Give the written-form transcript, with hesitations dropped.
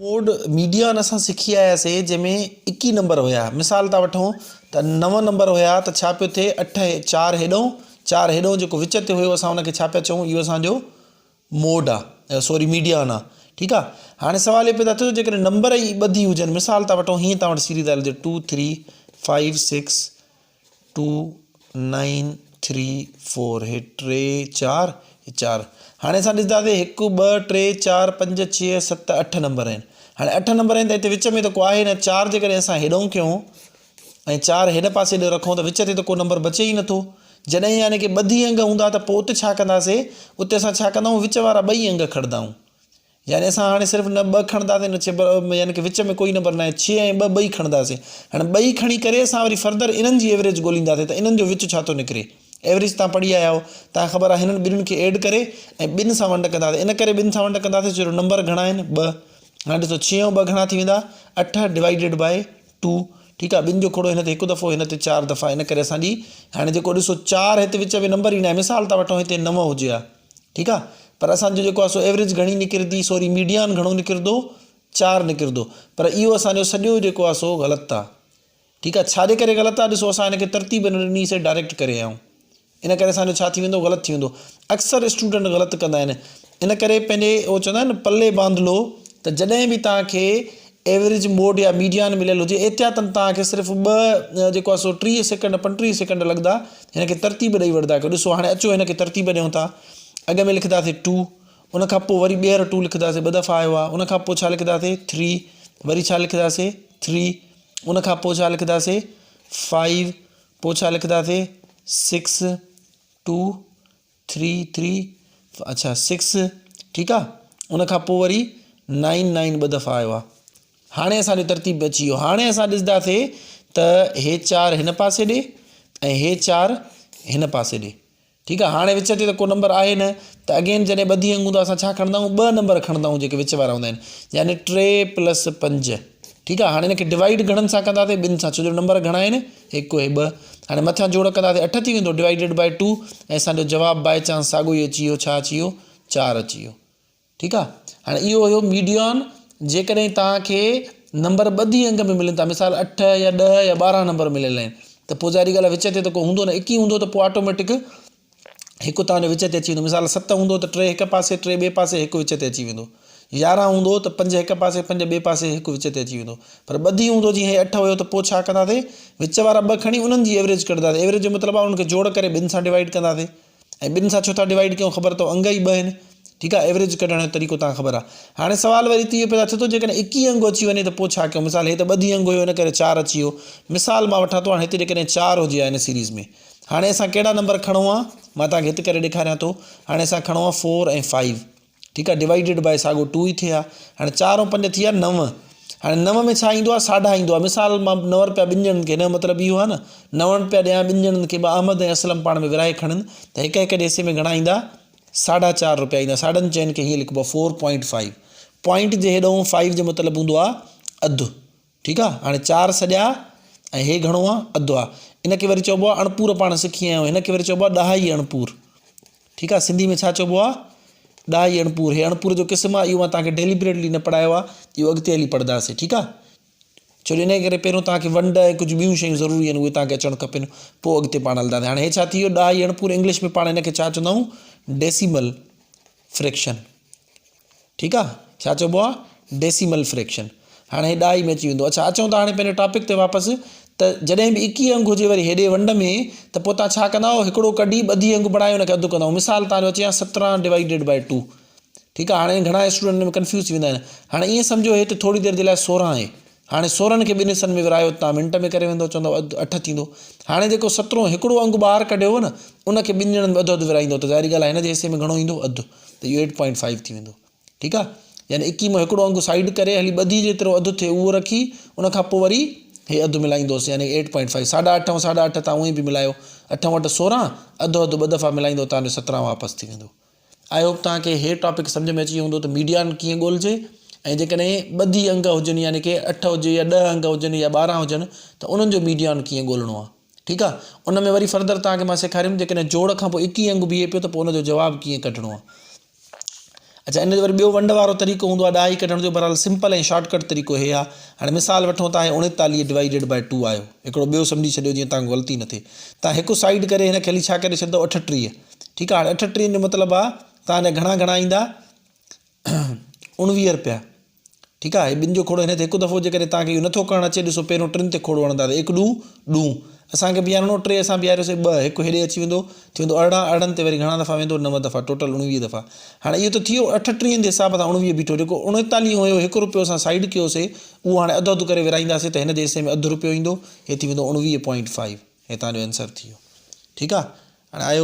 Code median اسان سکي آياسي جنهن ۾ اڪي نمبر هيا مثال ٿا وٺون ته نو نمبر هيا ته ڇا پيو ٿئي اٺ چار هيڏئون چار هيڏئون جيڪو وچ تي هيو اسان ان کي ڇا پيا چئون اهو اسان جو موڊ آ سوري ميڊيان آ ٺيڪ آ هاڻي سوال اهو پيدا ٿيو جيڪڏهن نمبر ئي ٻڌي هجن مثال ٿا وٺون هيئن توهان وٽ سيريز آيل هجي two three five six two nine three four هي ٽي چار هي چار هاڻي اسان ڏسنداسي هڪ ٻه ٽي چار پنج ڇهه ست اٺ نمبر آهن هاڻي اٺ نمبر آهن ته هتي وچ ۾ ته ڪو آهي نه چار جيڪڏهن اسان هيڏئون ڪيون ۽ چار هن پاسي ڏي رکون ته وچ تي ته ڪو نمبر بچي ئي نٿو جڏهن يعني ڪي ٻڌي انگ هوندا ته پوء اتي ڇا ڪنداسي اتي اسان ڇا ڪندا آهيون وچ وارا ٻئي انگ کڻندا آهيون يعني اسان هاڻي صرف نه ٻه کڻنداسين نه ڇهه يعني ڪي وچ ۾ ڪوئي نمبر ناهي ڇهه ۽ ٻه ٻئي کڻنداسين هاڻي ٻئي کڻي ڪري اسان وري فردر انهن جي ايوريج ڳولينداسين ته انهن جو وچ ڇا ٿو نڪري ايوريج تان پڙهي آيا آهيو تان خبر آهي هنن ٻنهن کي ايڊ ڪري ۽ ٻن سان ونڊ ڪنداسين ان ڪري ٻن سان ونڊ ڪنداسين ڇو جو نمبر گهڻا آهن ٻه هاڻي ڏسو ڇهه ۽ ٻه گهڻا ٿي ويندا اٺ ڊوائيڊيڊ بائي ٽو ٺيڪ آهي ٻن جو کوڙو هن تي هڪ دفعو هن تي چار دفعا ان ڪري اسان جي هاڻي جيڪو ڏسو چار هتي وچ ۾ نمبر ئي ناهي مثال ٿا وٺون هتي نو هجي ها ٺيڪ آ پر اسان جو جيڪو آ سو ايوريج گهڻي نڪرندي سوري ميڊيان گهڻو نڪرندو چار نڪرندو پر اهو اسان جو سڄو جيڪو آ سو غلط آ ٺيڪ آ ڇا جي ڪري غلط آ ڏسو اسان هن کي ترتيب نه ڏني سي ڊائريڪٽ ڪري آيا آهيون ان ڪري اسان جو ڇا ٿي ويندو غلط ٿي ويندو اڪثر اسٽوڊنٽ غلط ڪندا آهن ان ڪري پنهنجي اهو چوندا آهن پلي باندلو ته جڏهن به توهان کي ايوريج موڊ يا ميڊيان مليل هجي احتياطن توهان کي صرف ٻه جيڪو آهي سو 30 سيڪنڊ 35 سيڪنڊ لڳندا هن کي ترتيب ڏئي وٺندا ڪيو ڏسو هاڻي اچو هن کي ترتيب ڏيون ٿا اڳ ۾ لکنداسي ٽو ان کان پوء وري ٻيهر ٽو لکنداسي ٻه دفعا آيو آهي ان کان پوء ڇا لکنداسي ٿري وري ڇا لکنداسي ٿري ان کان پوء ڇا لکنداسي فائيو پوء ڇا لکنداسي سڪس ٽو ٿري ٿري اڇا سڪس ٺيڪ آ ان کان پوء وري نائن نائن ٻه دفعا آيو آ هاڻي اسان جو ترتيب اچي ويو هاڻي اسان ڏسنداسي ته هي چار هن پاسي ڏي ۽ هي چار هن پاسي ڏي ٺيڪ آ هاڻي وچ تي ته ڪو نمبر آهي نه ته اگين جڏهن ٻڌي انگ هوندا اسان ڇا کڻندا آهيون ٻه نمبر کڻندا آهيون جيڪي وچ وارا هوندا آهن يعني ٽي پلس پنج ٺيڪ آ هاڻي هن کي ڊوائيڊ گهڻن سان ڪنداسين ٻن سان ڇو جو نمبر گهڻا آهن هڪ ۽ ٻه هاڻي مٿان جوڙ ڪنداسين اٺ ٿي ويندو ڊوائيڊيڊ بائي ٽو ۽ اسان جو جواب بائي چانس ساڳو ئي اچي ويو ڇا اچي ويو چار اچي ويو ٺيڪ آ هاڻي اهو هيو ميڊيان جيڪڏهن توهان کي نمبر ٻڌي انگ ۾ ملن ٿا مثال اٺ يا ڏهه يا ٻارهن نمبر مليل آهن ته پوء ظاهري ڳالهه وچ تي ته ڪو هوندو نه اڪي هوندو ته پوء آٽوميٽڪ هڪ توهان جو وچ تي اچي ويندو. مثال ست هوندو ته ٽي هڪ پاسي ٽي ٻئي پاسي هڪ وچ تي اچي ويندو. 11 هوندو ته پنج هڪ پاسي پنج ٻئي پاسي هڪ وچ تي اچي ويندو. پر ٻڌي هوندو جيئن هي اٺ هيو ته پوء ڇا ڪنداسين وچ وارا ٻه کڻي انهن جي ايوريج ڪڍنداسين. ايوريج جو مطلب آهي انهن کي جوڙ ڪري ٻن سان ڊوائيڊ ڪنداسين ۽ ٻن سان ڇو ٿا ڊوائيڊ ڪيون خبر اٿو انگ ئي ٻه آهن. ٺيڪ آهي ايوريج ڪڍڻ جو طريقو توهان کي خبر آهي. هاڻي سوال وري هتي اهو پيدا ٿئي ٿو جيڪڏهن ايڪيهه انگ اچي وڃي ته پوء ڇا ڪيون مثال هي ته ٻڌي انگ هيو ان ڪري چار اچي ويو. مثال مان وٺان ٿو هاڻي هتي جيڪڏهن چار هجي ها هن سيريز ۾ هاڻي اسان ڪهڙا نمبر کڻو ها مان توهان کي هت ڪري ڏيکاريان ٿو هاڻي اسان کڻو ها فور ۽ فائيو ٺيڪ آهي ڊوائيڊيڊ بائي ساڳو ٽو ئي ٿئي ها هاڻي چار ۽ پنج ٿي ويا نو هاڻي نو ۾ ڇا ايندو آهي ساڍا ايندو آهي مثال مان نو روپيا ٻن ڄڻن کي هن جو مطلب اهو آهي نه نو روپيا ڏيان ٻن ڄڻن کي ٻه احمد ۽ اسلم پاڻ ۾ ورهائي کڻن ته هڪ هڪ جي حصي ۾ گهڻا ايندا ساڍا چار روپيا ايندا ساڍن چئن کي هيئن لکبو آهي فور پوائنٽ فائيو پوائنٽ جي هيڏئون فائيو جو مطلب هوندو آهي اڌ ٺيڪ آ هاڻي چار سڄا ۽ هي گهڻو آ اڌ آ ان کي وري چئبو آ اڻپور پاڻ سکي آيا آهيون هن کي وري چئبو آ ڏهائي اڻپور ٺيڪ آ سنڌي ۾ ڇا چئبو آ ڏهائي اڻپور هي اڻپور جو قسم آ اهو مان توهان کي ڊيليبريٽلي نه پڙهايو آ اهو اڳتي هلي پڙهنداسين ٺيڪ آ ڇو جو ان ڪري پهريون توهان کي ونڊ ۽ ڪجهه ٻيون شيون ضروري آهن اهي توهان کي اچڻ کپن پوء اڳتي پاڻ هلنداسين هاڻي هي ڇا ٿي ويو ڏهائي اڻپور انگلش ۾ پاڻ هن کي ڇا چوندا آهيون ڊيسيمل فريڪشن ٺيڪ آ ڇا چئبو آ ڊيسيمل فريڪشن هاڻي هي ڏهائي ۾ اچي ويندو اڇا اچون ٿا هاڻي پنهنجي ٽاپڪ تي واپس ته جڏهن به ايڪيهه انگ هجي وري هيڏي ونڊ ۾ ته پوء تان ڇا ڪندا آهيو هڪڙو ڪڍي ٻڌي انگ بڻائي ان کي اڌ ڪندا آهيو مثال تان جو اچي ها سترهن ڊوائيڊيڊ بائي ٽو ٺيڪ آ هاڻي گهڻا اسٽوڊنٽ ان ۾ ڪنفيوز ٿي ويندا آهن هاڻي ائين سمجهو هي ته ٿوري دير جي لاء سورهن آهي هاڻي سورهن کي ٻن حصن ۾ ورهايو ته تان منٽ ۾ ڪري ويندو چوندو اڌ اٺ ٿيندو هاڻي جيڪو سترهون هڪڙو انگ ٻاهر ڪڍيو هو نه ان کي ٻن ڄڻن ۾ اڌ اڌ ورهائيندو ته ظاهري ڳالهه آهي هن جي حصي ۾ گهڻو ايندو اڌ ته اهو ايٽ پوائنٽ فائيو ٿي ويندو ٺيڪ آهي يعني اڪي مان هڪڙو انگ سائيڊ ڪري هلي ٻڌي جيترو اڌ ٿئي اهو رکي ان کان پوء وري هي اڌ ملائيندوس يعني ايٽ پوائنٽ فائيو ساڍا اٺ ۽ ساڍا اٺ تان اونئين به ملايو اٺ اٺ سورهن اڌ اڌ ٻه دفعا ملائيندو تان جو سترهن واپس ٿي ويندو I hope توهان کي هي ٽاپڪ سمجهه ۾ اچي ويو هوندو ته ميڊيان ڪيئن ڳولجي ۽ جيڪڏهن ٻڌي انگ هجن يعني ڪي اٺ هجي يا ڏهه انگ هجن يا ٻارهن هجن ته انهن جو ميڊيان ڪيئن ڳولڻو آهي ٺيڪ آهي ان ۾ وري فردر توهان کي مان سيکاريم جيڪڏهن جوڙ کان پوء هڪ ئي انگ بيهي پيو ته پوء ان جو جواب ڪيئن ڪڍڻو آهي. اڇا ان جو وري ٻيو ونڊ وارو طريقو هوندو آهي ڏهائي ڪڍڻ جو بهرحال سمپل ۽ شارٽ ڪٽ طريقو هي آهي. هاڻي مثال وٺون تان هي 39 ڊوائيڊيڊ بائي ٽو آيو هڪڙو ٻيو سمجهي ڇڏيو جيئن تان غلطي نه ٿئي. تان هڪ سائيڊ ڪري هن کي هلي ڇا ڪري ڇڏندو 38 ٺيڪ آهي هاڻي اٺٽيهن جو مطلب آهي تان جا گهڻا گهڻا ايندا 19 رپيا ٺيڪ آهي ٻن جو کوڙو هن تي هڪ دفعو جيڪڏهن توهان کي اهو نٿو ڪرڻ اچي ڏسو پهريون ٽن تي کوڙو هڻندا ته هڪ ڏون ڏون اسان کي بيهارڻو ٽي اسان بيهاريوسي ٻه هڪ هيڏي اچي ويندو ٿي ويندو 18 18 تي وري گهڻا دفعا ويندو نو دفعا ٽوٽل 19 دفعا هاڻي اهو ته ٿي ويو اٺٽيهن جي حساب سان 19 بيٺو جيڪو 39 هيو هڪ روپيو اسان سائيڊ ڪيوسي اهو هاڻي اڌ اڌ ڪري ورهائينداسي ته هن جي حصي ۾ اڌ روپيو ايندو هي ٿي ويندو 19 پوائنٽ فائيو هي توهان جو آنسر ٿي ويو ٺيڪ آهي هاڻي آيو.